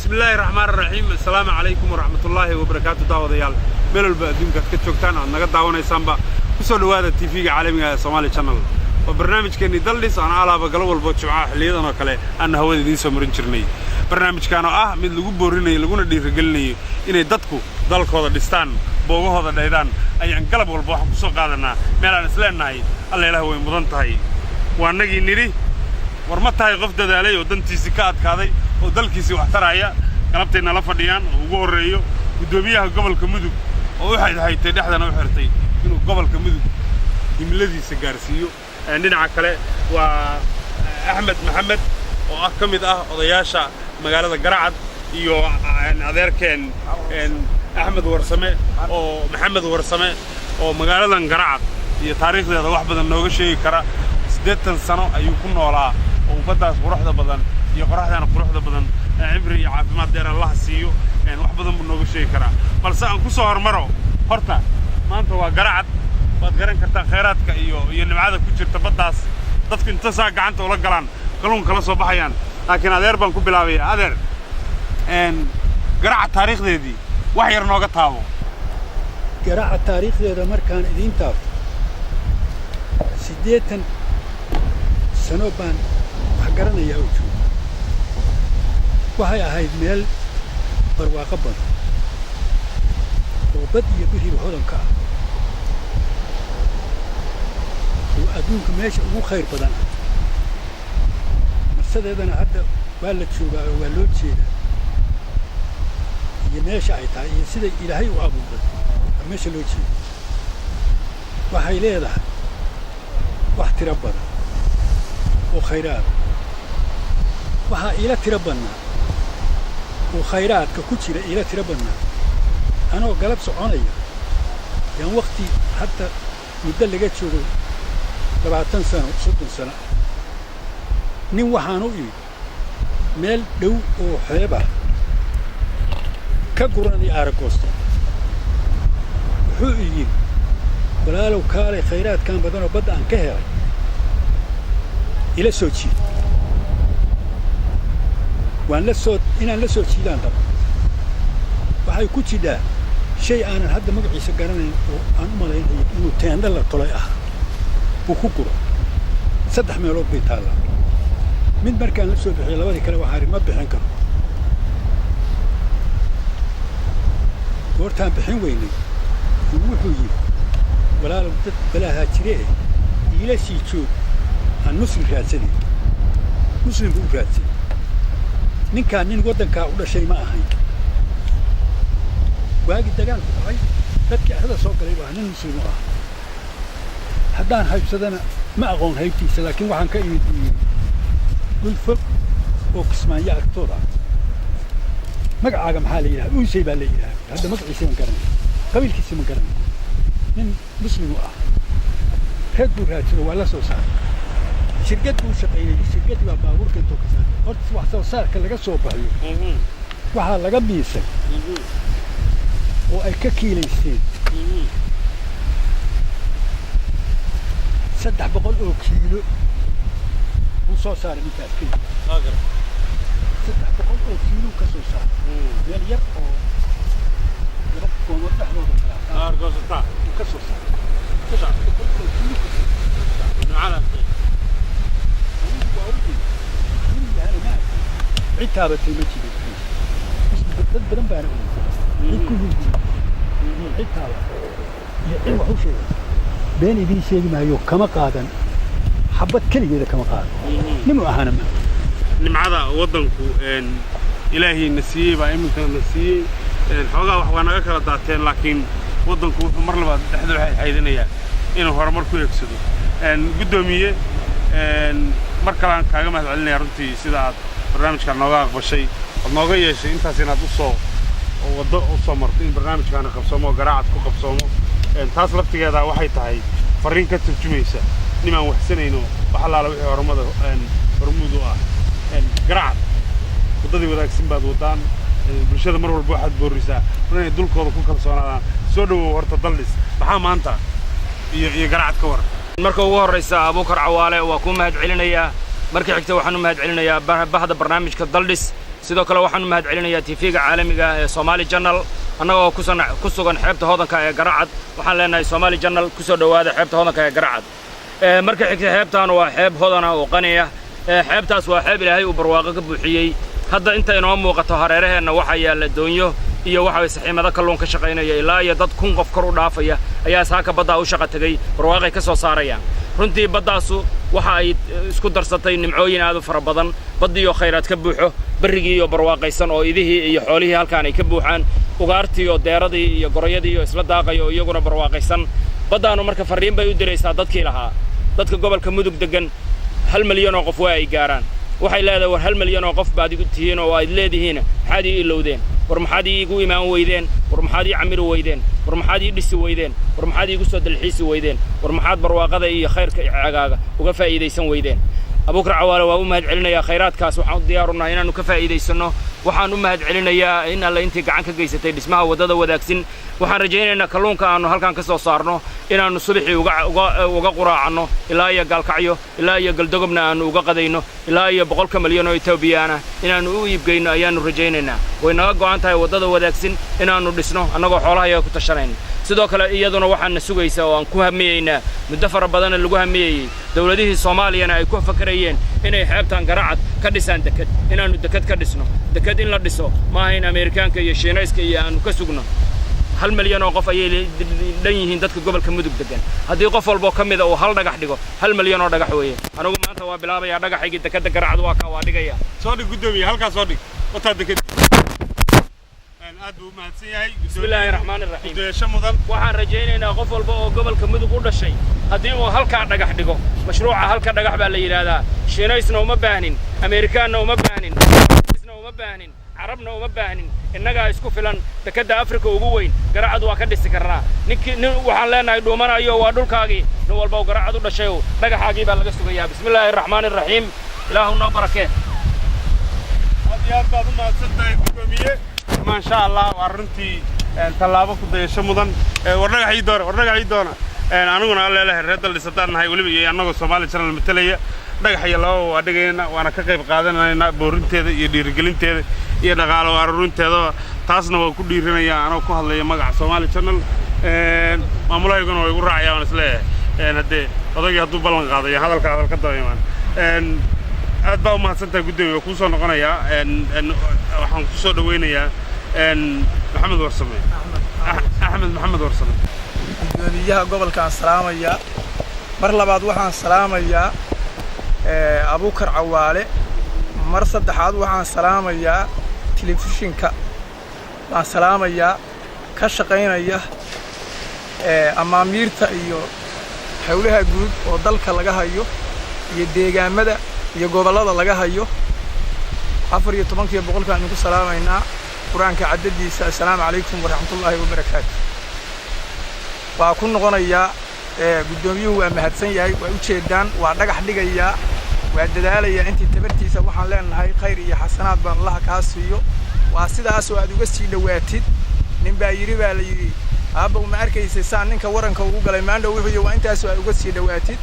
Bismi illaahi raxmaan raxiim. Assalaamu calaykum waraxmatullaahi wabarakaatu. Daawadayaal, meel walba adduunkaad ka joogtaan aad naga daawanaysaanba, ku soo dhowaada TV-ga caalamiga ee Somali Channel. Waa barnaamijkeennii Daldhis aan alaaba galo walbo Jimcaha xilliyadan oo kale aannu hawada idiin soo marin jirnay. Barnaamijkan oo ah mid lagu boorinayo laguna dhiirigelinayo inay dadku dalkooda dhistaan, boogahooda dhaydaan, ayaan galab walba waxaan ku soo qaadanaa meel aan isleennahay alla ilaah way mudan tahay. Waa annagii nidhi, war ma tahay qof dadaalay oo dantiisii ka adkaaday oo dalkiisii wax taraya? Galabtay nala fadhiyaan oo ugu horreeyo guddoomiyaha gobolka Mudug, oo u xaydxaytay, dhexdana u xirtay inuu gobolka Mudug himiladiisa gaarsiiyo. Dhinaca kale waa Axmed Maxamed oo ah ka mid ah odayaasha magaalada Garacad, iyo adeerkeen Axmed Warsame oo Maxamed Warsame oo magaaladan Garacad iyo taariikhdeeda wax badan nooga sheegi kara. 80 sano ayuu ku noolaa oo ubbaddaas quruxda badan iyo qoraxdan quruxda badan, cimri iyo caafimaad dheer Allaha siiyo, wax badan buu nooga sheegi karaa. Balse aan ku soo hormaro horta, maanta waa Garacad. Waad garan kartaan khayraadka iyo nimcada ku jirta baddaas. Dadku inta saa gacanta ula galaan kalluun kala soo baxayaan. Laakiin adeer baan ku bilaabaya. Adeer, Garacad taariikhdeedii wax yar nooga taabo. Garacad taariikhdeeda markaan idiin taabto, 80 sano baan wax garanayaa oo joogo. Waxay ahayd meel barwaaqo badan oo bad iyo biriba hodanka ah, oo adduunka meesha ugu khayr badan ah. Marsadeedana hadda waa la joogaa oo waa loo jeedaa, iyo meesha ay tahay iyo sida Ilaahay u abuuray waa meesha loo jeedo. Waxay leedahay wax tiro badan oo khayraada. Waxaa iila tiro badnaa oo khayraadka ku jira iila tiro badnaa, anoo galab soconaya yaan wakti hadda muddo laga joogo 20 sano, 30 sano, nin waxaan u imid meel dhow oo xeeb ah ka guranaya aaragoosta. Wuxuu i yidhi, "Walaalow, kaalay, khayraadkan badanoo badda aan ka helay ila soo jiid." Waan la soo inaan la soo jiidaan daba. Waxay ku jidhaa shay aanan hadda magaciisa garanayn oo aan u malaynayo inuu teendha la tolay ahaa buu ku guro. Saddex meelood bay taallaa. Mid markaan la soo bixiyay, labadii kale waxaa idhi, "Ma bixin karo." Goortaan bixin weynay, wuxuu yidhi, "Walaalow, dad balaahaa jire eh, iila sii joog, aan Muslim raadsaday." Muslim buu u raadsaday. Ninkaan nin waddankaa u dhashay ma ahayn. Waagii dagaalku dhacay dadkii arrada soo galay baa nin Muslim u ah. "Haddaan haybsadana ma aqoon haybtiisa, laakiin waxaan ka imid," buu yidhi, "dhul fog oo Kismaanyo agtooda ah. Magacaaga maxaa la yidhaha?" "Uusey baa la yidhaha." Hadda magaciisa ma garanay, qabiilkiisa ma garanay. Nin Muslim u ah reer buu raadsado, waa la soo saaray. Shirkad buu u shaqaynayay. Shirkaddii baa baabuurka intuu ka saaray, horta wax soo saarka laga soo baxiyo waxaa laga miisay oo ay ka kiilaysteen 300 oo kiilo buu soo saaray ninkaas keliya. 300 oo kiilo ka soo saaray meel yar oo laba goomood dhexdooda kala uu ka soo saaray, 300 oo kiilo ka soo saaray. Anigu waa u dhintay, nin yahana ma arkin, cid taabatay ma jirin. Dad badan baana ogey cid ku hunguri iyo cid taabatay iyo cid wax u sheegay. Been idiin sheegi maayo, kama qaadan xabad keligeeda, kama qaadan. Nimu ahaana ma. Nimcada waddanku Ilaahay na siiyey baa iminka na siiyey. Xoogaa wax waa naga kala daateen, laakiin waddanku wuxuu mar labaad dhexda waxay xaydinayaa inuu horumar ku eegsado. Guddoomiye, mar kalean kaaga mahad celinaya runtii sida aad barnaamijkan nooga aqbashay, ood nooga yeeshay intaas inaad usoo waddo u soo marto in barnaamijkaani qabsoomo oo Garaacad ku qabsoomo. Taas laftigeeda waxay tahay farriin ka turjumaysa nimaan waxsanayno wax allaala wixii horumada hormuud u ah Garacad. Waddadii wadaagsan baad waddaan. Bulshada mar walba waxaad boorrisaa war inay dulkooda ku kalsoonaadaan. Soo dhowow horta Daldhis. Maxaa maanta iyo Garacad ka waran? Marka ugu horraysa, Abuukar Cawaale, waa kuu mahad celinayaa. Marka xigta waxaan u mahad celinayaa bahda barnaamijka Daldhis. Sidoo kale waxaan u mahad celinayaa TV-ga caalamiga ah ee Somali Channel. Annagoo ku sugan xeebta hodanka ee Garacad, waxaan leenahay Somali Channel, ku soo dhowaada xeebta hodanka ee Garacad. Marka xigta, xeebtaan waa xeeb hodana oo qani ah. Xeebtaas waa xeeb Ilaahay uu barwaaqo ka buuxiyey. Hadda inta inoo muuqato hareeraheenna waxaa yaalla doonyo iyo waxa way saxiimado kalluun ka shaqaynaya. Ilaa iyo dad 1000 qof kor u dhaafaya ayaa saaka baddaa u shaqa tegey, barwaaqay ka soo saarayaan. Runtii baddaasu waxa ay isku darsatay nimcooyin aad u fara badan: baddiioo khayraad ka buuxo, berrigii iyo barwaaqaysan oo idihii iyo xoolihii halkaan ay ka buuxaan, ugaartii oo deeradii iyo gorayadii oo isla daaqaya oo iyaguna barwaaqaysan. Baddaanu marka farriin bay u diraysaa dadkii lahaa. Dadka gobolka Mudug deggan 1 milyan oo qof waa ay gaaraan. Waxay leedahay: war, 1 milyan oo qof baad igu tihiin oo aad leedihiin, maxaad ii ilowdeen? War maxaad iigu imaan weydeen? War maxaad ii camiri weydeen? War maxaad ii dhisi weydeen? War maxaad iigu soo dalxiisi weydeen? War maxaad barwaaqada iyo khayrka cagaaga uga faa'iidaysan weydeen? Abuukar Cawaale waa u mahad celinayaa. Khayraadkaas waxaan u diyaarunahay inaannu ka faa'iidaysanno. Waxaan u mahad celinayaa in alle intii gacan ka geysatay dhismaha waddada Wadaagsin. Waxaan rajaynaynaa kalluunka aannu halkan ka soo saarno inaannu subaxii uga quraacanno ilaa iyo Gaalkacyo, ilaa iyo Galdogobna aannu uga qadayno, ilaa iyo 100-ka milyan oo Etoobiyaana inaannu u iibgeyno ayaannu rajaynaynaa. Way naga go'an tahay waddada Wadaagsin inaannu dhisno annagoo xoolaha iyaga ku tashanayna. Sidoo kale iyaduna waxaana sugaysa oo aan ku hamiyeynaa, muddo fara badanna lagu hamiyeyey, dawladihii Soomaaliyana ay ku fakarayeen inay xeebtan Garacad ka dhisaan deked, inaannu deked ka dhisno. Deked in la dhiso ma aha in Ameerikaanka iyo Shiinayska iyo aannu ka sugno. 1 milyan oo qof ayay dhan yihiin dadka gobolka Mudug degan. Haddii qof walboo ka mida uu hal dhagax dhigo, 1 milyan oo dhagax weeye. Anigu maanta waa bilaabayaa dhagaxaygii dekadda Garacad. Waa kaa, waa dhigaya. Soo dhig, guddoomiye, halkaa soo dhig. Wataa deked. Aad buu u mahadsan yahay. Bismillaahi raxmaani raxiim. Guddoyasho mudan. Waxaan rajaynaynaa qof walba oo gobolka Mudug u dhashay haddii uu halkaa dhagax dhigo, mashruuca halka dhagax baa la yidhaahdaa. Shiinaysna uma baahnin, Ameerikaanna uma baahnin, isna uma baahnin, Carabna uma baahnin. Innagaa isku filan. Dekedda Afrika ugu weyn Garacad waa ka dhisi karnaa. Ninkii nin waxaan leenahay dhuumanayo, waa dhulkaagii. Nin walba oo Garacad u dhashay dhagaxaagii baa laga sugayaa. Bismillaahi raxmaani raxiim. Ilaahu noo barakee. Aad iyo aad baad u mahadsan tahay, guddoomiye. Maasha Allah, waa runtii tallaabo ku dayasho mudan. War dhagax ii doona, war dhagax ii doona. Aniguna alleelahay reer Daldhis haddaan nahay, weliba iyo annagoo Soomaali Channel matalaya, dhagax iyo lababa waa dhigayna, waana ka qayb qaadanaynaa boorinteeda iyo dhiirigelinteeda iyo dhaqaalo aruurinteedaba. Taasna waa ku dhiirinayaa anoo ku hadlaya magaca Soomaali Channel. Maamulahayguna waa igu raacaya, waan isleeyahay. Haddee odaygii hadduu ballan qaadayo, hadalka hadal ka daba imaan. Aad baa u mahadsantahay, guddoomiye. Waa kuu soo noqonayaa. Waxaan ku soo dhaweynayaa Maxamed Warsame, Axmed Maxamed Warsame. Guddoomiyaha gobolkaan salaamayaa. Mar labaad waxaan salaamayaa Abuukar Cawaale. Mar saddexaad waxaan salaamayaa telefishinka, baan salaamayaa ka shaqaynaya amaamiirta iyo howlaha guud oo dalka laga hayo iyo deegaamada iyo gobollada laga hayo. 14-kiiyo boqolkaan idinku salaamaynaa Qur-aanka caddadiisa. Assalaamu calaykum waraxmatullaahi wabarakaatu. Waa ku noqonayaa. Guddoomiyuhu waa mahadsan yahay. Waa ujeedaan, waa dhagax dhigayaa, waa dadaalayaa intii tabartiisa. Waxaan leenahay khayr iyo xasanaad baan Allaha kaa siiyo. Waa sidaasoo aad uga sii dhowaatid. Nin baa yidhi, baa la yidhi, aabbow, ma arkaysay saa ninka waranka ugu galay maandhow? Wuxuu yidhi, waa intaasoo aad uga sii dhowaatid.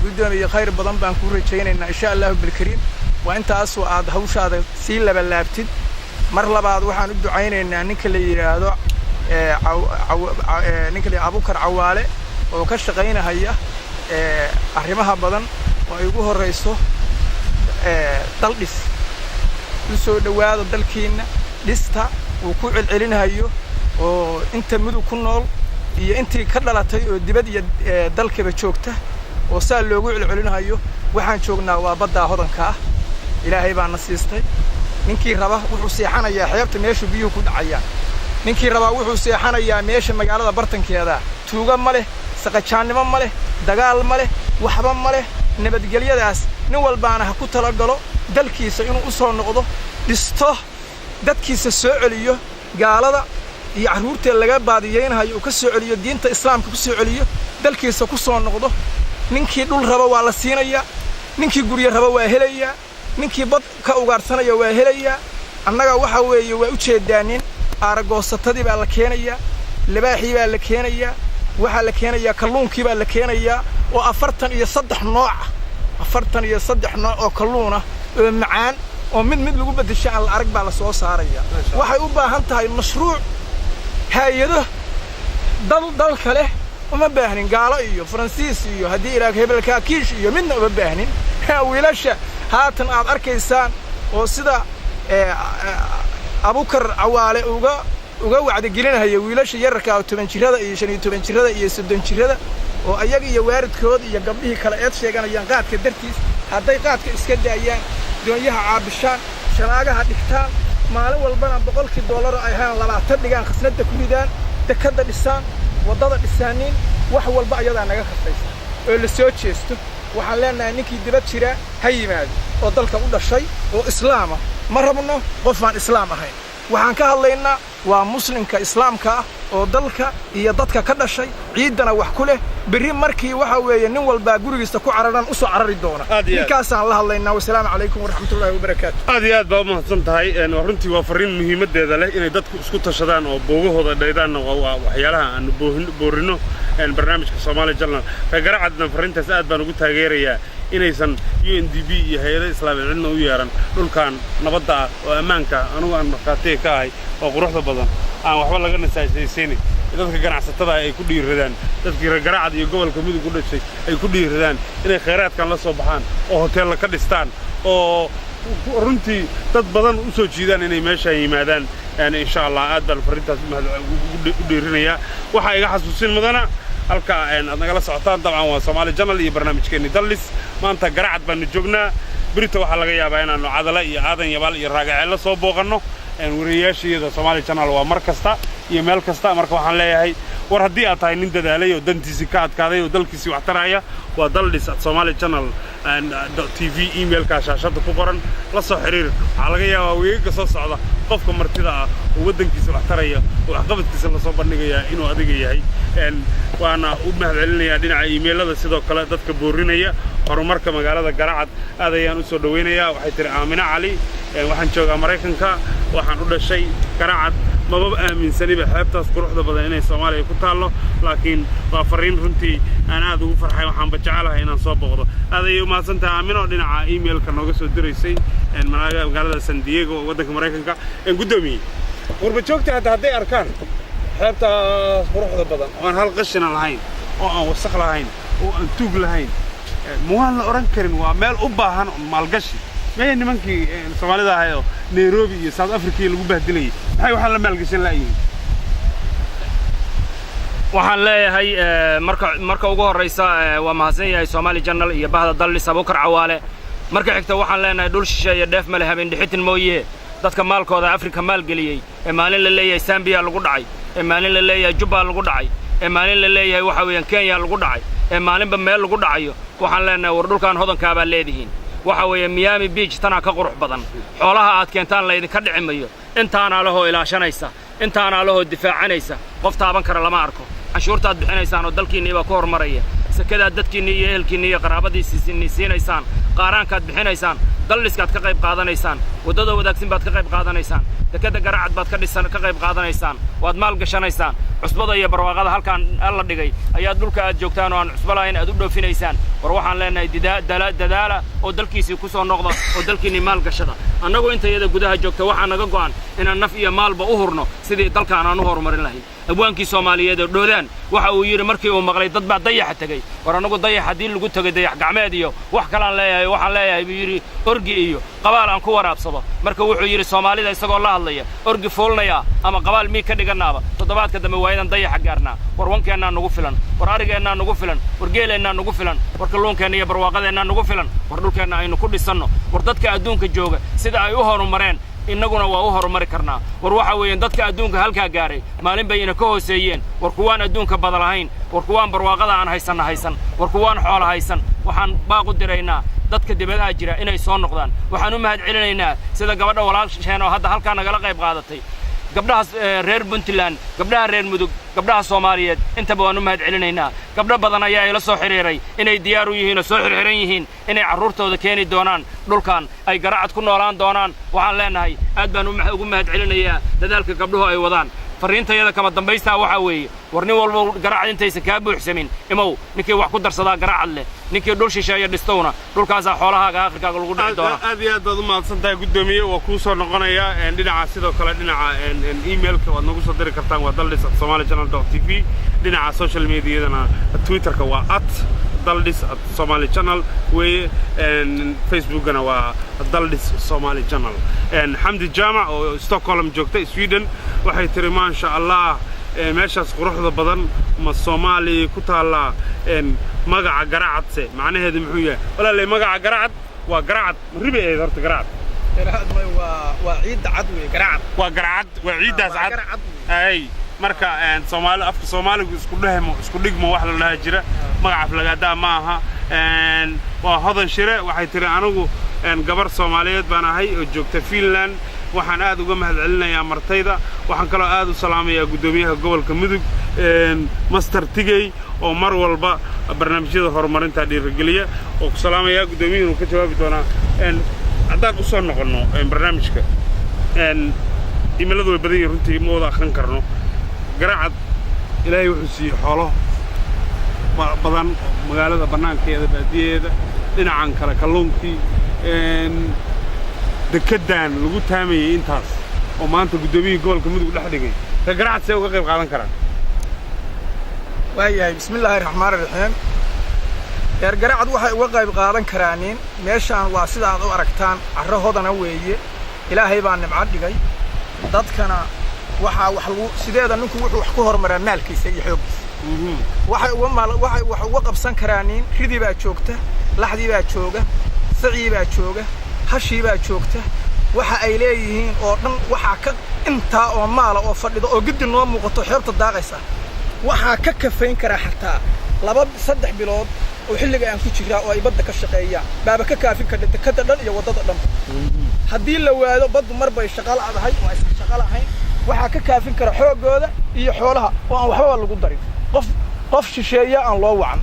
Guddoomiye, khayr badan baan kuu rajaynaynaa, insha Allahu bilkariim. Waa intaasoo aad hawshaada sii labalaabtid. Mar labaad waxaan u ducaynaynaa ninka la yidhaahdo, ninka la Abukar Cawaale oo ka shaqaynahaya arrimaha badan oo ay ugu horrayso daldhis. U soo dhowaada dalkiinna dhista, uu ku celcelinahayo oo inta Mudug ku nool iyo intii ka dhalatay oo dibad iyo dalkaba joogta oo saa loogu celcelinahayo. Waxaan joognaa waa baddaa hodanka ah. Ilaahay baana siistay. Ninkii raba wuxuu seexanayaa xeebta, meeshu biyuhu ku dhacayaan. Ninkii rabaa wuxuu seexanayaa meesha magaalada bartankeeda. Tuugo ma leh, saqajaannimo ma leh, dagaal ma leh, waxba ma leh. Nabadgelyadaas nin walbaana ha ku talagalo dalkiisa inuu u soo noqdo, dhisto, dadkiisa soo celiyo, gaalada iyo carruurtee laga baadiyeynahayo uu ka soo celiyo, diinta Islaamka ku soo celiyo, dalkiisa ku soo noqdo. Ninkii dhul raba waa la siinayaa, ninkii guryo raba waa helayaa, ninkii bad ka ugaarsanaya waa helayaa. Annaga waxa weeye waa u jeedaanin, aaragoosatadii baa la keenayaa, libaaxii baa la keenayaa, waxaa la keenayaa kalluunkii baa la keenayaa oo 43 nooc ah, 43 nooc oo kalluun ah oo macaan. Oo mid lagu beddesho aan la arag baa la soo saaraya. Waxay u baahan tahay mashruuc hay-ado dalka leh. Uma baahnin gaalo iyo Faransiis iyo haddii ilaah hebelkaa kiish iyo midna uma baahnin. Wiilasha haatan aad arkaysaan oo sida Abukar Cawaale uga wacdigelinahaya wiilasha yararka oo 10 jirada iyo 15 jirada iyo 30 jirada oo ayaga iyo waalidkood iyo gabdhihii kale eed sheeganayaan qaadka dartiis, hadday qaadka iska daayaan, doonyaha caabishaan, shanaagaha dhigtaan, maalin walbana 100-kii dollar oo ay hayaan 20 dhigaan, khasnadda ku ridaan, dekadda dhisaan, waddada dhisaaniin, wax walba ayadaa naga kafaysa oo la soo jeesto. Waxaan leenahay, ninkii dibad jira ha yimaado oo dalka u dhashay oo islaama. Ma rabno qof aan islaam ahayn. Waxaan ka hadlaynaa waa muslimka islaamka ah oo dalka iyo dadka ka dhashay, ciiddana wax ku leh. Berri markii waxa weeye nin walbaa gurigiisa ku cararan u soo carari doona. Aad iyo aad. Ninkaasaan la hadlaynaa. Wasalaamu calaykum waraxmatullaahi wabarakaatu. Aad iyo aad baa u mahadsan tahay. Runtii waa farriin muhiimaddeeda leh. Inay dadku isku tashadaan oo boogahooda dhaydaanna waa waxyaalaha aanu boorinno barnaamijka Somali Channel. Reer Garacadna farriintaas aad baan ugu taageerayaa, inaysan UNDP iyo hay-ado islaameed cidna u yeeran. Dhulkan nabadda ah oo ammaanka ah, anugu aan markhaatiga ka ahay, oo quruxda badan, aan waxba laga nasaasaysiinin, dadka ganacsatada ay ku dhiiradaan, dadkii reer Garacad iyo gobolka Mudug u dhashay ay ku dhiiradaan inay khayraadkan la soo baxaan oo hoteella ka dhistaan oo runtii dad badan u soo jiidaan inay meeshaan yimaadaan. Yani insha Allah aad baan farriintaas u dhiirinayaa. Waxaa iga xasuusin mudana halka aad nagala socotaan dabcan waa Soomaali Channel iyo barnaamijkeenni Daldhis. Maanta Garacad baanu joognaa. Berito waxaa laga yaabaa inaannu Cadala iyo Aadan Yabaal iyo Raagaceello soo booqanno. Wariyayaashayada Soomaali Channel waa mar kasta iyo meel kasta. Marka waxaan leeyahay, war haddii aad tahay nin dadaalay oo dantiisii ka adkaaday oo dalkiisii wax taraya, waa daldhis@somalichannel.tv emailka shaashadda ku qoran la soo xiriir. Waxaa laga yaabaa weegaga soo socda qofka martida ah oo waddankiisa wax taraya oo waxqabadkiisa lasoo bandhigaya inuu adiga yahay. Waana u mahadcelinayaa dhinaca emailada sidoo kale dadka boorinaya horumarka magaalada Garacad. Aad ayaan u soo dhowaynayaa. Waxay tihi Aamine Cali, waxaan joogaa Maraykanka, waxaan u dhashay Garacad, maba aaminsaniba xeebtaas quruxda badan inay Soomaaliya ku taallo, laakiin waa farriin runtii aan aad ugu farxay, waxaanba jecelahay inaan soo booqdo. Aad ayay u mahadsantahay Aamino, dhinaca emailka nooga soo diraysay magaalada San Diego oo waddanka Maraykanka. Guddoomiye, qurba joogta hadda hadday arkaan xeebtaas quruxda badan oo aan hal qashina lahayn oo aan wasaq lahayn oo aan tuug lahayn, ma waan la odhan karin waa meel u baahan maalgashi? Maya, nimankii Soomaalida ahay oo Nairobi iyo South Africa lagu bahdilayay, maxay waxaan la maalgashan la'yihiin? Waxaan leeyahay, marka ugu horraysa waa mahadsan yahay Somali Channel iyo bahda Daldhis, Abuukar Cawaale. Marka xigta waxaan leenahay, dhul shisheeye dheef male habeen dhixitin mooye. Dadka maalkooda Afrika maalgeliyey ee maalin la leeyahay Sambiya lagu dhacay, ee maalin la leeyahay Jubba lagu dhacay, ee maalin la leeyahay waxa weeyaan Kenya lagu dhacay, ee maalinba meel lagu dhacayo, waxaan leenahay, war dhulkan hodankaabaa leedihiin. Waxa weeye Miami Beach tanaa ka qurux badan. Xoolaha aad keentaan laydinka dhici mayo. Intaanaa lahoo ilaashanaysa, intaanaa lahoo difaacanaysa, qof taaban kara lama arko. Canshuurtaad bixinaysaan oo dalkiinnii baa ku hormaraya, sakadaad dadkiinni iyo ehelkiinni iyo qaraabadiisiinni siinaysaan, qaaraankaad bixinaysaan, daldhiskaad ka qayb qaadanaysaan, waddada wadaagsin baad ka qayb qaadanaysaan, dekadda Garacad baad ka dhisan ka qayb qaadanaysaan, waad maal gashanaysaan. Cusbada iyo barwaaqada halkaan alla dhigay ayaad dhulka aad joogtaan oo aan cusbo lahayn aad u dhoofinaysaan. War waxaan leenahay, dadaala oo dalkiisii ku soo noqda oo dalkiinnii maal gashada. Annagu inta iyada gudaha joogta waxaa naga go'an inaan naf iyo maalba u hurno sidii dalkaan aan u horumarin lahayn. Abwaankii Soomaaliyeed oo Dhoodaan waxa uu yidhi markii uu maqlay dad baa dayaxa tegey, war annagu dayax haddii lagu tegay, dayax gacmeed iyo wax kalaan leeyahay, waxaan leeyahay buu yidhi orgi iyo qabaal aan ku waraabsado. Marka wuxuu yidhi Soomaalida isagoo la hadlaya, orgi fuulnaya ama qabaal mii ka dhiganaaba, toddobaadka dambe waa inaan dayaxa gaarnaa. War wankeennaa nugu filan, war arigeennaa nugu filan, war geeleennaa nugu filan, war kalluunkeenna iyo barwaaqadeennaa nugu filan. War dhulkeenna aynu ku dhisanno. War dadka adduunka jooga sida ay u horumareen innaguna waa u horumari karnaa. War waxa weeyaan dadka adduunka halkaa gaaray maalin bay ina ka hooseeyeen. War kuwaan adduunka bada lahayn, war kuwaan barwaaqada aan haysanna haysan, war kuwaan xoola haysan, waxaan baaq u diraynaa dadka dibadaha jira inay soo noqdaan. Waxaan u mahad celinaynaa sida gabadha walaasheen oo hadda halkaa nagala qayb qaadatay, gabdhaha reer Puntland, gabdhaha reer Mudug, gabdhaha Soomaaliyeed, intaba waan u mahad celinaynaa. Gabdho badan ayaa ila soo xidhiiray inay diyaar u yihiin oo soo xirxiran yihiin inay carruurtooda keeni doonaan dhulkan, ay Garacad ku noolaan doonaan. Waxaan leenahay, aad baan ugu mahad celinayaa dadaalka gabdhuhu ay wadaan. Farriintayada kama dambaystaa waxaa weeye, War nin walba, Garacad intaysan kaa buuxsamin imow. Ninkii wax ku darsadaa Garacad leh, ninkii dhul shisheeya dhistowna dhulkaasaa xoolahaaga aakhirkaaga lagu dhici doonaa. Aad iyo aad baad u mahadsan tahay, guddoomiye. Waa kuu soo noqonayaa dhinaca, sidoo kale dhinaca emailka waad nagu soo diri kartaan, waa daldhis@somalichannel.tv. Dhinaca social mediadana, Twitterka waa @daldhis@somalichannel weeye, Facebookana waa Daldhis Somali Channel. Xamdi Jaamac oo Stockholm joogta, Sweden, waxay tiri: "Maasha Allah, meeshaas quruxda badan ma Soomaaliya ku taallaa? Magaca Garacadse macnaheedu muxuu yahay?" Walaalay, magaca Garacad waa Garacad ma ribi ahayd horta Garacad? Garacad may, waa ciidda cad wey Garacad. Waa Garacad, waa ciiddaas Waa cad. Garacad wey. Ay, marka Soomaali, afka Soomaaligu isku dhehmo, isku dhigmo wax la dhaha jira, magaca aflagaadaa ma aha. Waa Hodan Shire, waxay tiri: "Anigu gabar Soomaaliyeed baan ahay oo joogta Finland. Waxaan aad uga mahadcelinayaa martayda. Waxaan kaloo aad u salaamayaa guddoomiyaha gobolka Mudug, Master Tigey, oo mar walba barnaamijyada horumarinta dhiirigeliya." Oo ku salaamayaa guddoomiyuhuna ka jawaabi doonaa. Haddaan u soo noqonno barnaamijka, emailadu way badan yihiin runtii, ma wada akhrin karno. Garacad Ilaahay wuxuu siiyey xoolo badan oo magaalada bannaankeeda, baadiyaheeda, dhinacan kale kalluunkii, dekeddan lagu taamayey, intaas oo maanta guddoomiyihii gobolka Mudug dhex dhigay. Reer Garacad see uga qayb qaadan karaan? Waayahay, bismillaahi raxmaani raxiim. Reer Garacad waxay uga qayb qaadan karaaniin meeshaan waa sida aad u aragtaan, carro hodana weeye. Ilaahay baa nimco dhigay dadkana. Waxaa wax lagu sideeda, ninku wuxuu wax ku horumaraa maalkiisa iyo xooggiisa. Waxay uga maal, waxay wax uga qabsan karaaniin: ridii baa joogta, laxdii baa jooga, sacii baa jooga, hashii baa joogta. Waxa ay leeyihiin oo dhan waxaa ka intaa oo maala oo fadhida oo giddi noo muuqato, xeebta daaqaysa, waxaa ka kafayn karaa xataa 2-3 bilood oo xilliga aan ku jiraa oo ay badda ka shaqeeyaan baaba ka kaafin kardha dekadda dhan iyo waddada dhan. Haddii la waado, baddu mar bay shaqo la'dahay oo aysan shaqo lahayn, waxaa ka kaafin kara xooggooda iyo xoolaha oo aan waxbaba lagu darin, qof shisheeya aan loo wacan.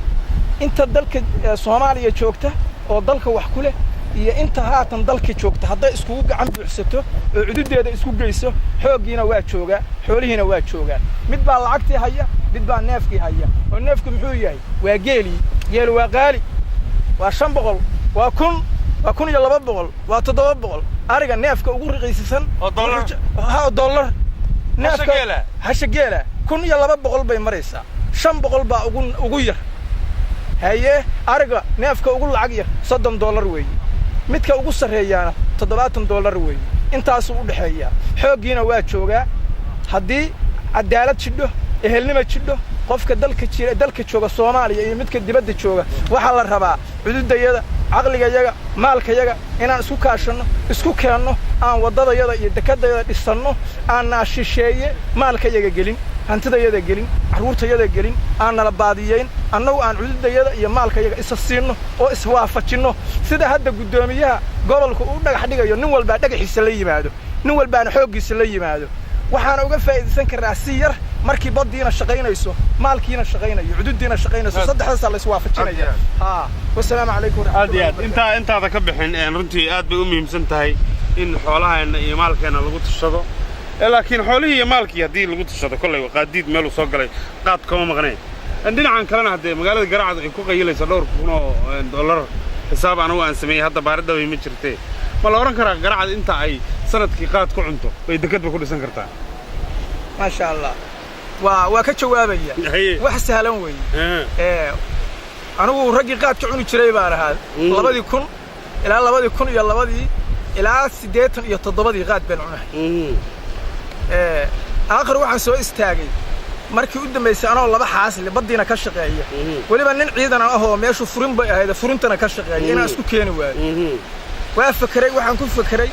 Inta dalka Soomaaliya joogta oo dalka wax ku leh iyo inta haatan dalka joogta hadday iskugu gacan buuxsato oo cududeeda isku geyso, xooggiina waa joogaa, xoolihiina waa joogaan. Mid baa lacagtii haya, mid baa neefkii haya. Oo neefku muxuu yahay? Waa geelii. Geelu waa qaali, waa 500, waa 1000, waa 1200, waa 700. Ariga neefka ugu raqiisisan Oo dollar? Ha, dollar. Neefka Geela? Hasha geela 1200 bay maraysaa, 500 baa ugu yar. Haye, ariga neefka ugu lacag yar $30 weeye, midka ugu sarreeyaana $70 weeye. Intaasuu u dhexeeyaa. Xooggiina waa joogaa. Haddii cadaalad jidho, ehelnima jidho, qofka dalka jira, dalka jooga Soomaaliya iyo midka dibadda jooga, waxaa la rabaa cududayada, caqligayaga, maalkayaga inaan isku kaashanno, isku keenno, aan waddadayada iyo dekadayada dhisanno, aanaa shisheeye maalkayaga gelin, hantidayada gelin, carruurtayada gelin, aan nala baadiyayn. Annagu aan cududayada iyo maalkayaga isa siinno oo iswaafajinno, sida hadda guddoomiyaha gobolka uu dhagax dhigayo. Nin walbaa dhagaxiisa la yimaado, nin walbaana xooggiisa la yimaado. Waxaana uga faa'iidaysan karnaa si yar markii baddiina shaqaynayso, maalkiina shaqaynayo, cududiina shaqaynayso. Saddexdaasaa la iswaafajinaya. Ha, wasalaamu calaykum. Aad iyo aad. Intaada ka bixin, runtii aad bay u muhiimsan tahay in xoolaheenna iyo maalkeenna lagu tashado. Laakiin xoolihii iyo maalkii haddii lagu tashado, kollay qaadiid meeluu soo galay qaad kama maqneen. Dhinacan kalena, haddee magaalada Garacad ay ku qayilayso dhowr kun oo dollar, xisaab anigu aan sameeyey hadda baaridda way ma jirtee, ma la odhan karaa Garacad inta ay sanadkii qaad ku cunto bay dekadba ku dhisan kartaa? Maasha Allah, waa ka jawaabaya. Wax sahlan weeye. Anigu raggii qaadka cuni jiray baan ahaa. 2000 ilaa 2002-dii ilaa 87-dii qaad baan cunahay. Aakhir waxaan soo istaagay markii u dambaysay anoo laba xaasle, baddiina ka shaqeeya, weliba nin ciidan ah oo meeshu furin bay ahayd, furintana ka shaqeeya, inaan isku keeni waayo. Waa fekeray, waxaan ku fekeray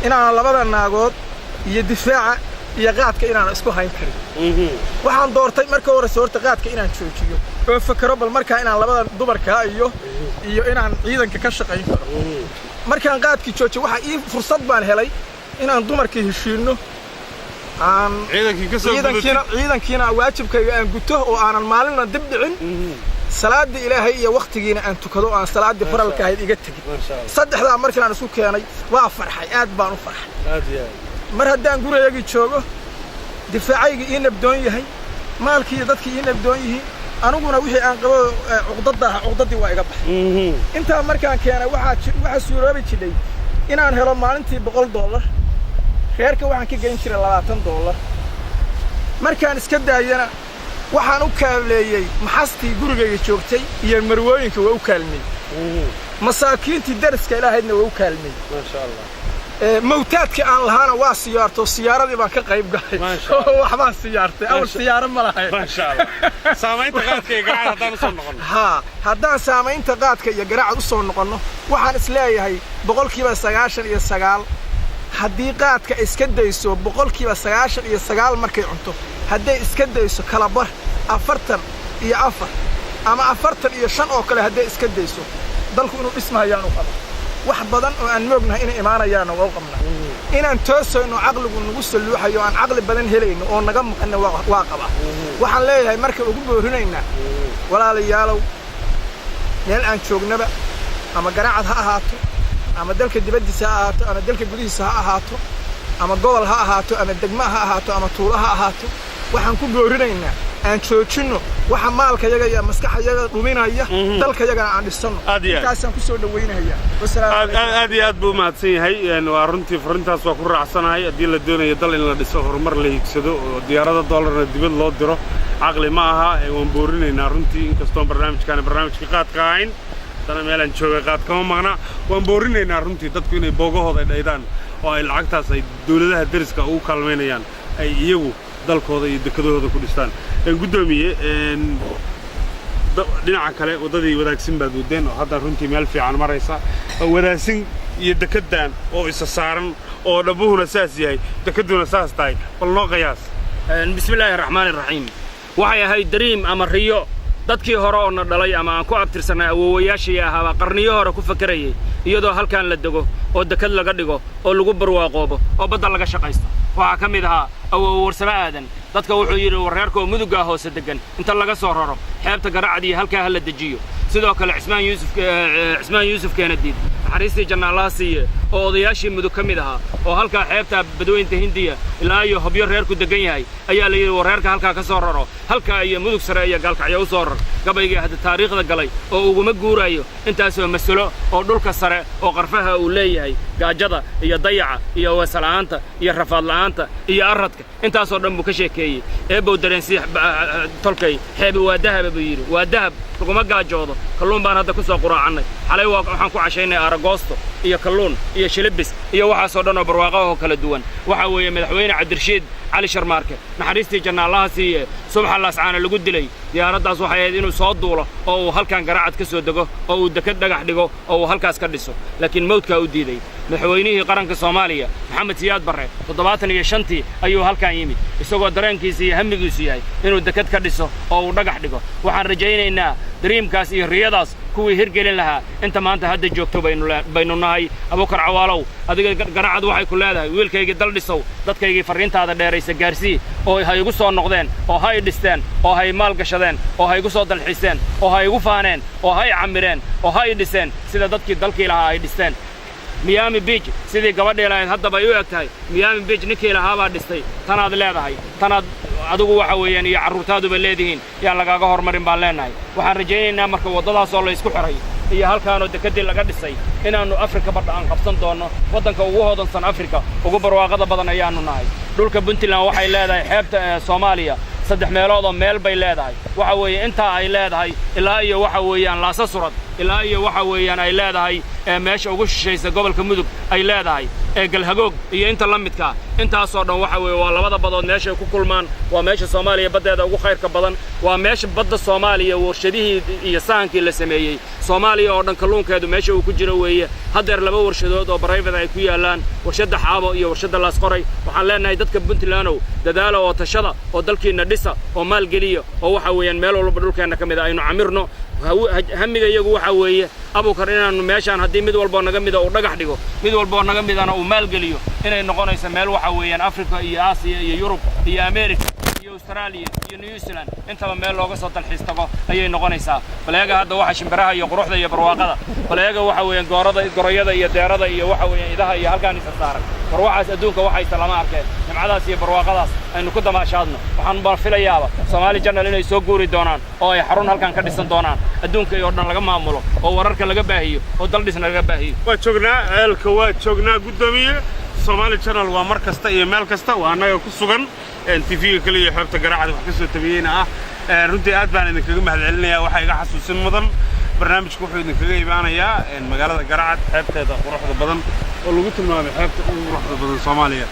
inaanan labada naagood iyo difaaca iyo qaadka inaanan isku hayn karin. Waxaan doortay marka horeyse horta qaadka inaan joojiyo oo fekero bal markaa inaan labada dumarkaa iyo inaan ciidanka ka shaqayn karo. Markaan qaadkii joojiyo, waxaa ii fursad baan helay inaan dumarkii heshiinno, aan ciidankiina waajibkayga aan guto oo aanan maalinna dib dhicin, salaaddii Ilaahay iyo wakhtigiina aan tukado oo aan salaaddii faralka ahayd iga tegin. Saddexdaa markaan isku keenay waa farxay, aad baan u farxay. Mar haddaan gurigayagii joogo, difaacayga ii nabdoon yahay. Maalkii iyo dadkii ii nabdoon yihiin. Aniguna wixii aan qabo cuqdada aha, cuqdadii waa iga baxay. Intaa markaan keenay, waxaa suuroobi jidhay inaan helo maalintii $100. Reerka waxaan ka geyn jiray $20. Markaan iska daayana, waxaan u kaalmeeyey maxastii gurigayga joogtay iyo marwooyinka, waa u kaalmeeyey. Masaakiintii dariska ilaahaydna waa u kaalmeeyey. Maasha Allah. Mawtaadkii aan lahaana waa siyaarto, siyaaradii baan ka qayb galay oo waxbaan siyaartay. Awal siyaaro ma lahayn. Maasha Allah. Saamaynta qaadka iyo Garacad haddaan usoo noqono? Haa, haddaan saamaynta qaadka iyo Garacad u soo noqonno, waxaan is leeyahay 99% haddii qaadka iska dayso, 99% markay cunto, hadday iska dayso kalabar, 44 ama 45 oo kale hadday iska dayso, dalku inuu dhismahayaan u qaba. Wax badan oo aan moognahay inay imaanayaanna waa u qabnaa. Inaan toosayno, caqligu nagu salluuxayo, aan caqli badan helayno oo naga maqanna waa qabaa. Waxaan leeyahay marka ugu boorinaynaa, walaalayaalow, meel aan joognaba, ama Garacad ha ahaato, ama dalka dibaddiisa ha ahaato, ama dalka gudihiisa ha ahaato, ama gobol ha ahaato, ama degma ha ahaato, ama tuulo ha ahaato, waxaan ku boorinaynaa aan joojinno waxa maalkayaga iyo maskaxayaga dhuminaya, dalkayagana aan dhisanno. Aad iyo aad. Intaasaan kusoo dhawaynaya. Wasalaamu Aad calaykum. Aad iyo aad buu umahadsan yahay. Waa runtii, fariintaas waa ku raacsanahay. Haddii la doonayo dal in la dhiso, horumar la hiigsado, oo diyaarada doolarna dibad loo diro, caqli ma aha. Waan boorinaynaa runtii, inkastoon barnaamijkaani barnaamijka qaadka ahayn, haddana meelaan joogay qaad kama maqna. Waan boorinaynaa runtii dadku inay boogahooda dhaydaan oo ay lacagtaas ay dawladaha deriska ugu kaalmaynayaan ay iyagu dalkooda iyo dekedahooda ku dhistaan. Guddoomiye, dhinaca kale waddadii Wadaagsin baad wadeen oo hadda runtii meel fiican maraysa. Wadaagsin iyo dekeddan oo isa saaran, oo dhabbuhuna saas yahay, dekedduna saas tahay, bal noo qiyaas. Bismi illaahi raxmaani raxiim. Waxay ahayd dream ama riyo dadkii hore oo na dhalay ama aan ku abtirsanay, awoowayaashii ahaabaa qarniyo hore ku fakerayay, iyadoo halkaan la dego oo dekad laga dhigo oo lagu barwaaqoobo oo badda laga shaqaysto. Waxaa ka mid ahaa awoowe Warsame Aadan. Dadka wuxuu yidhi, warreerka oo Muduggaa hoose deggan inta laga soo raro, xeebta Garacad iyo halkaa ha la dejiyo. Sidoo kale Cismaan Yuusuf, Cismaan Yuusuf Keenadiid, naxariistii janna Allaha siiye, oo odayaashii Mudug ka mid ahaa, oo halkaa xeebta Badweynta Hindiya ilaa iyo Hobyo reerku degan yahay, ayaa la yidhi, warreerka halkaa ka soo raro, halkaa iyo Mudug sare iyo Gaalkacyo u soo rar. Gabaygii hadda taariikhda galay oo uguma guuraayo intaasoo masalo oo dhulka sare oo qarfaha uu leeyahay, gaajada iyo dayaca iyo weesala'aanta iyo rafaad la'aanta iyo aradka, intaasoo dhan buu ka sheekeeyey. Eebbow dareensii tolkay, xeebi waa dahaba buu yidhi, waa dahab, laguma gaajoodo. Kalluun baan hadda ku soo quraacannay. Xalay waa waxaan ku cashaynay aragoosto iyo kalluun iyo shilibis iyo waxaasoo dhan oo barwaaqo oo kala duwan. Waxaa weeye Madaxweyne Cabdirashiid Cali Sharmaarke, naxariistii janna Allaha siiye, subaxa Laascaana lagu dilay diyaaraddaas, waxay ahayd inuu soo duulo oo uu halkan Garacad ka soo dego oo uu dekad dhagax dhigo oo uu halkaas ka dhiso, laakiin mawdkaa u diiday. Madaxweynihii qaranka Soomaaliya, Maxamed Siyaad Barre, 75-tii ayuu halkan yimid, isagoo dareenkiisa iyo hamigiisu yahay inuu dekad ka dhiso oo uu dhagax dhigo. Waxaan rajaynaynaa dreamkaas iyo riyadaas kuwii hirgelin lahaa inta maanta hadda joogto baynu nahay. Abukar Cawaalow, adiga Garacad waxay ku leedahay, wiilkaygii dal dhisow, dadkaygii farriintaada dheeraysa gaarsii, oo ha igu soo noqdeen, oo ha i dhisteen, oo ha i maal gashadeen, oo ha igu soo dalxiiseen, oo ha igu faaneen, oo ha i camireen, oo ha i dhiseen sida dadkii dalkii lahaa ay dhisteen. Miami Beach sidii gabadhii lahayd haddaba ay u eg tahay. Miami Beach ninkii lahaabaa dhistay. Tanaad leedahay, tanaad adigu waxa weeyaan iyo carruurtaaduba leedihiin, yaan lagaaga hormarin baan leenahay. Waxaan rajaynaynaa marka waddadaas oo la isku xiray iyo halkaanoo dekeddii laga dhisay inaannu Afrika badha aan qabsan doonno. Waddanka ugu hodansan Afrika, ugu barwaaqada badan ayaannu nahay. Dhulka Puntland waxay leedahay xeebta Soomaaliya saddex meeloodoo meel bay leedahay. Waxa weeye intaa ay leedahay ilaa iyo waxa weeyaan Laasa Surad, ilaa iyo waxa weeyaan ay leedahay meesha ugu shishaysa gobolka Mudug ay leedahay ee Galhagoog iyo inta la midkaa, intaasoo dhan waxa weeye waa labada badood meeshay ku kulmaan. Waa meesha Soomaaliya baddeeda ugu khayrka badan. Waa meesha badda Soomaaliya warshadihii iyo sahankii la sameeyey Soomaaliya oo dhan kalluunkeedu meesha uu ku jiro weeye. Haddeer laba warshadood oo private ay ku yaallaan, warshadda Xaabo iyo warshadda Laasqoray. Waxaan leenahay dadka Puntlandow, dadaala oo tashada oo dalkiinna dhisa oo maalgeliya, oo waxa weeyaan meel walba dhulkeenna ka mid a aynu camirno. Hamiga iyagu waxa weeye, Abukar, inaannu meeshaan haddii mid walboo naga mida uu dhagax dhigo, mid walboo naga midana uu maalgeliyo, inay noqonayso meel waxa weeyaan Afrika iyo Aasiya iyo Yurub iyo America iyo Australia iyo New Zealand intaba meel looga soo dalxiis tago ayay noqonaysaa. Bal eega hadda waxa shimbiraha iyo quruxda iyo barwaaqada. Bal eega waxa weeyaan goorada, goroyada iyo deerada iyo waxa weeyaan idaha iyo halkaan isa saaran. War waxaas adduunka waxaysa lama arkeen. Nimcada Nimcadaas iyo barwaaqadaas aynu ku damaashaadno. Waxaan baan filayaaba Soomaali Channel inay soo guuri doonaan oo ay xarun halkan ka dhisan doonaan, adduunka iyo dhan laga maamulo oo wararka laga baahiyo oo daldhisna laga baahiyo. Waa joognaa ceelka, waa joognaa, guddoomiye. Somali Channel waa mar kasta iyo meel kasta, waa annaga ku sugan TV-ga keliya xeebta Garaacad wax ka soo tabiyeyna ah. Runtii aad baan idinkaga mahadcelinayaa. Waxaa iga xasuusin mudan, barnaamijku wuxuu idinkaga imaanayaa magaalada Garacad, xeebteeda quruxda badan oo lagu tilmaamay xeebta ugu quruxda badan Soomaaliya.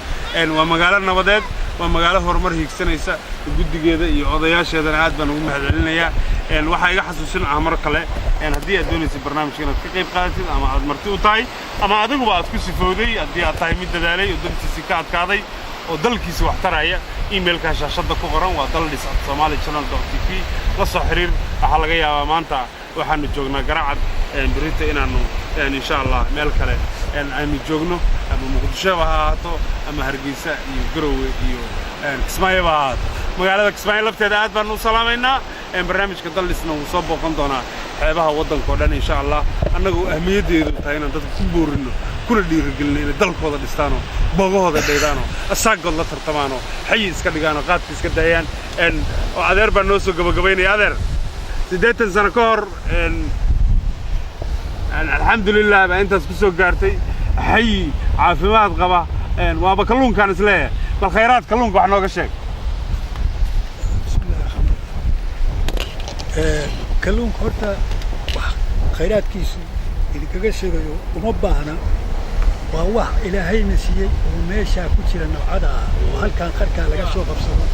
Waa magaalo nabadeed, waa magaalo horumar hiigsanaysa. Guddigeeda iyo odayaasheedana aad baan ugu mahadcelinayaa. Waxaa iga xasuusin ah mar kale, haddii aad doonaysay barnaamijka inaad ka qayb qaadatid ama aad marti u tahay ama adiguba aad ku sifowday, haddii aad tahay mid dadaalay oo dantiisii ka adkaaday oo dalkiisa wax taraya, emailka shaashadda ku qoran waa daldhis@somalichannel.tv, la soo xiriir. Waxaa laga yaabaa maanta waxaanu joognaa Garacad, berrita inaannu insha Allah meel kale aynu joogno, ama Muqdishoba ha ahaato ama Hargeysa iyo Garowe iyo Kismaayoba ha ahaato. Magaalada Kismaayo lafteeda aad baanu u salaamaynaa. Barnaamijka Daldhisna wuu soo booqan doonaa xeebaha waddanka oo dhan insha Allah, annagu ahmiyaddeedu tahay inaan dadka ku boorinno kuna dhiirigelino inay dalkooda dhistaanoo boogahooda dhaydaanoo asaagood la tartamaanoo xayi iska dhigaanoo qaadka iska daayaan. Oo adeer baa noo soo gabagabaynaya. Adeer, 80 sano ka hor, alxamdulilah, baa intaas ku soo gaartay, xayi caafimaad qaba. Waaba kalluunkaan isleeyahay. Bal khayraad kalluunka wax nooga sheeg. Bismillahi raxmaan. Kalluunka horta wax khayraadkiisu idinkaga sheegayo uma baahna. Waa wax Ilaahayna siiyey oo meeshaa ku jira, nawcada ah oo halkaan qarkaa laga soo qabsado.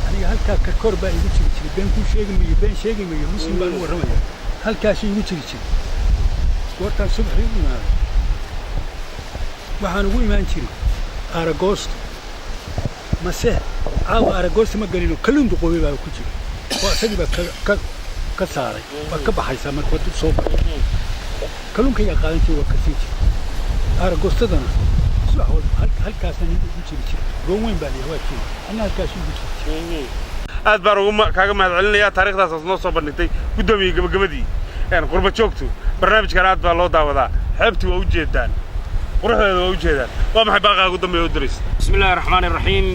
Aniga halkaa karkoor baa igu jiri jiray. Been kuu sheegi mayo, been sheegi mayo, muslim baan u warramaya. Halkaasuu igu jiri jiray. Goortaan subaxii u imaaday, waxaan ugu imaan jiray aaragoosto. Mase caawa aaragoosto ma gelino, kalluun duqoobay baa ku jira oo isagii baa ka saaray. Waa ka baxaysaa marka wadu soo baxo. Kalluunkaygaa qaadan jiray, waa ka sii jiray aaragoostadana subax walba. Halkaasna ugu jiri jiray. Goon weyn baa liya waa jooga, anna halkaasuu ugu jiri jiray. Aad baan ugu kaaga mahad celinayaa taariikhdaas noo soo bandhigtay, guddoomiye. Gabagabadii, qurba joogtu barnaamijkan aad baa loo daawadaa. Xeebtii waa u jeedaan, quruxdeeda waa u jeedaan. Waa maxay baaqaa ugu dambeeya u diraysa? Bismi illaahi raxmaani raxiim.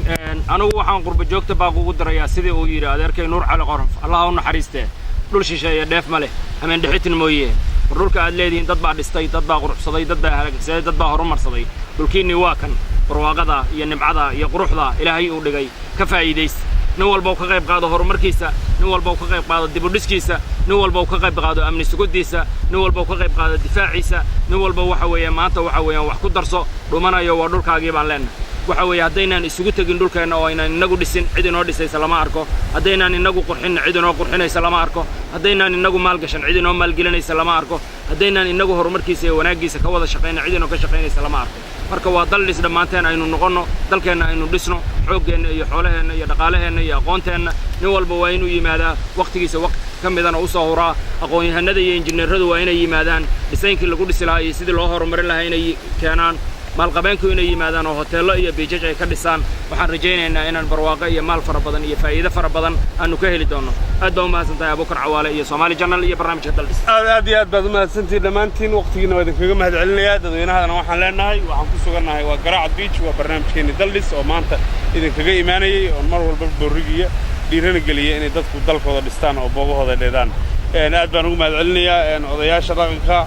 Anigu waxaan qurba joogta baaq ugu dirayaa sidii uu yidhi adeerkay Nuur Cali Qorof, Allah u naxariistee: "Dhul shisheeye dheef ma leh, hameen dhexitin mooye." War dhulka aad leedihiin dad baa dhistay, dad baa quruxsaday, dad baa halaagsaday, dad baa horumarsaday. Dhulkiinnii waa kan barwaaqada iyo nimcada iyo quruxda Ilaahay uu dhigay. Ka faa'iidaysta. Nin walba uu ka qayb qaado horumarkiisa, nin walba uu ka qayb qaado dibudhiskiisa, nin walba uu ka qayb qaado amni sugiddiisa, nin walba uu ka qayb qaado difaaciisa. Nin walba waxa weeye maanta waxa weeyaan wax ku darso. Dhumanayo waa dhulkaagii baan leennahay. Waxa weeye haddaynaan isugu tegin dhulkeenna oo aynaan inagu dhisin, cid inoo dhisaysa lama arko. Haddaynaan inagu qurxinna, cid inoo qurxinaysa lama arko. Haddaynaan inagu maalgashan, cid inoo maalgelinaysa lama arko. Haddaynaan inagu horumarkiisa iyo wanaaggiisa ka wada shaqayna, cid inoo ka shaqaynaysa lama arko. Marka waa dal dhis dhammaanteen aynu noqonno, dalkeenna aynu dhisno, xooggeenna iyo xoolaheenna iyo dhaqaalaheenna iyo aqoonteenna. Nin walba waa inuu yimaadaa wakhtigiisa waqti ka midana u soo huraa. Aqoon-yahanada iyo injineeradu waa inay yimaadaan, dhisaynkii lagu dhisi lahaa iyo sidii loo horumarin lahaa inay keenaan. Maalqabeenku inay yimaadaan oo hoteello iyo beachaj ay ka dhisaan. Waxaan rajaynaynaa inaan barwaaqo iyo maal fara badan iyo faa'iido fara badan aanu ka heli doonno. Aad baa u mahadsan tahay, Abuukar Cawaale iyo Soomaali Channel iyo barnaamijka Daldhis. Aad aad iyo aad baad u mahadsantihiin dhammaantiin. Waqtigiina waa idinkaga mahad celinayaa. Dadweynahadana waxaan leenahay, waxaan ku sugannahay waa Garaacad Beach, waa barnaamijkeenni Daldhis oo maanta idinkaga imaanayay, oon mar walba boorrigiya dhiirana geliya inay dadku dalkooda dhistaan oo boogahooda dheedaan. Aad baan ugu mahad celinayaa odayaasha dhaqanka,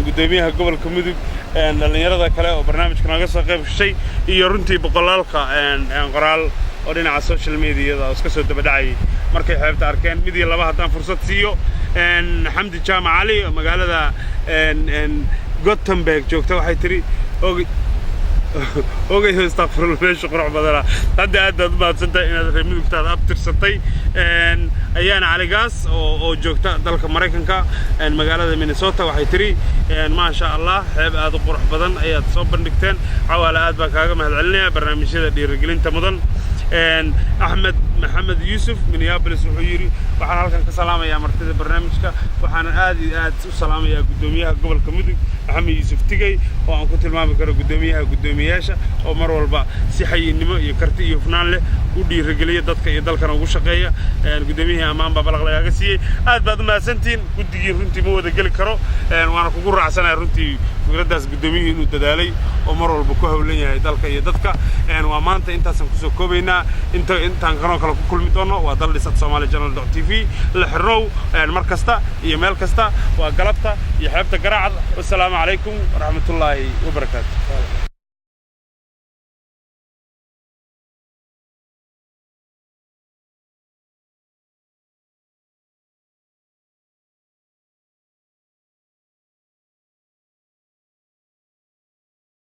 guddoomiyaha gobolka Mudug, dhallinyarada kale oo barnaamijka nooga soo qayb gashay, iyo runtii boqolaalka qoraal oo dhinaca social mediada oo iska soo daba dhacayay markay xeebta arkeen. Mid iyo laba haddaan fursad siiyo, Xamdi Jaamac Cali oo magaalada Gothenburg joogta waxay tidhi: "Ogay, astaqfirullah, meesha qurux badana." Hadda aad baad u mahadsantahay inaad reer Mudugtaada abtirsatay. Ayaana Caligaas oo joogta dalka Maraykanka, magaalada Minnesota, waxay tidhi: "Maasha Allah, xeeb aad u qurux badan ayaad soo bandhigteen." Cawaale, aad baan kaaga mahad celinaya barnaamijyada dhiirigelinta mudan. Axmed Maxamed Yuusuf, Minneapolis, wuxuu yidhi: waxaan halkan ka salaamayaa martida barnaamijka, waxaana aad iyo aad u salaamayaa guddoomiyaha gobolka Mudug, Maxamed Yuusuf Tigey, oo aan ku tilmaami karo guddoomiyaha guddoomiyayaasha, oo mar walba si xayinnimo iyo karti iyo hufnaan leh u dhiirigeliya dadka iyo dalkana ugu shaqeeya. Guddoomiyihii ammaan baa balaq lagaaga siiyey. Aad baad u mahadsantihiin guddigii. Runtii ma wada geli karo, waana kugu raacsanahay runtii fikraddaas guddoomiyihii inuu dadaalay oo mar walba ku hawlan yahay dalka iyo dadka. Waa maanta intaasaan kusoo koobaynaa. Inta intaan kanoo kale ku kulmi doono, waa daldhisat somali channel.tv. La xirnow mar kasta iyo meel kasta. Waa galabta iyo xeebta Garaacad. Wasalaamu calaykum waraxmatullaahi wabarakaatu.